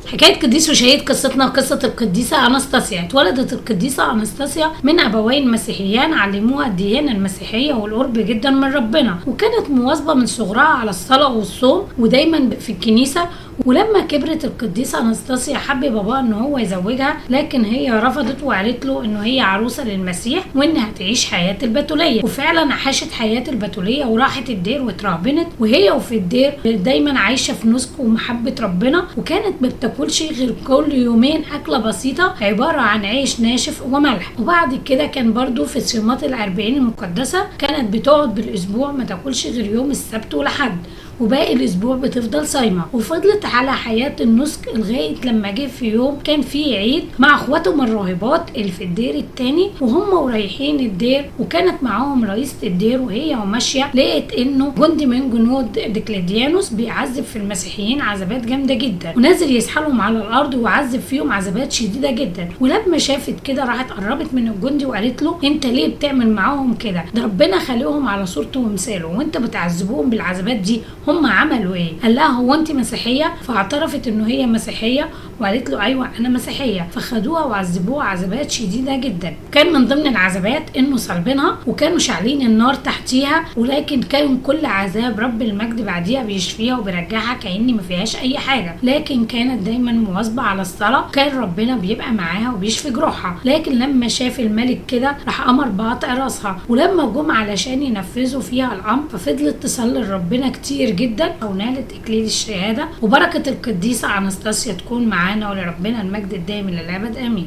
حكاية قديس وشهيد. قصتنا قصة القديسة أناستاسيا. اتولدت القديسة أناستاسيا من أبوين مسيحيان علموها الديانة المسيحية والقرب جدا من ربنا، وكانت مواظبة من صغرها على الصلاة والصوم ودايما في الكنيسة. ولما كبرت القديسة أناستاسيا حب باباها ان هو يزوجها، لكن هي رفضت وقالت له انه هي عروسة للمسيح وانها هتعيش حياة البتولية. وفعلا عاشت حياة البتولية وراحت الدير واترهبنت، وهي وفي الدير دايما عايشة في نسك ومحبة ربنا، وكانت ما بتاكلش غير كل يومين أكلة بسيطة عبارة عن عيش ناشف وملح. وبعد كده كان برضو في صيامات الأربعين المقدسة كانت بتقعد بالأسبوع ما تاكلش غير يوم السبت والأحد، وباقي الاسبوع بتفضل صايمه. وفضلت على حياة النسك لغاية لما جه في يوم كان فيه عيد مع اخواتهم الراهبات اللي في الدير التاني، وهم ورايحين الدير وكانت معاهم رئيسه الدير، وهي وماشية لقت انه جندي من جنود دقلديانوس بيعذب في المسيحيين عذابات جامدة جدا، ونازل يسحلهم على الارض وعذب فيهم عذابات شديدة جدا. ولما شافت كده راحت قربت من الجندي وقالت له انت ليه بتعمل معاهم كده؟ ده ربنا خلقهم على صورته ومثاله وانت بتعذبوهم بالعذابات دي، هم عملوا ايه؟ قال لها هو انت مسيحية؟ فاعترفت انه هي مسيحية وقالت له ايوه انا مسيحية. فخدوها وعذبوها عذابات شديدة جدا. كان من ضمن العذابات انه صلبينها وكانوا شاعلين النار تحتيها، ولكن كان كل عذاب رب المجد بعديها بيشفيها وبيرجعها كأن ما فيهاش اي حاجة. لكن كانت دايما مواظبه على الصلاة، كان ربنا بيبقى معاها وبيشفي جروحها. لكن لما شاف الملك كده راح امر بقطع راسها، ولما جم علشان ينفذوا فيها الامر ففضلت تصلي لربنا كتير جدا ونالت اكليل الشهادة. وبركة القديسه اناستاسيا تكون معانا، ولربنا المجد الدائم الى الابد، امين.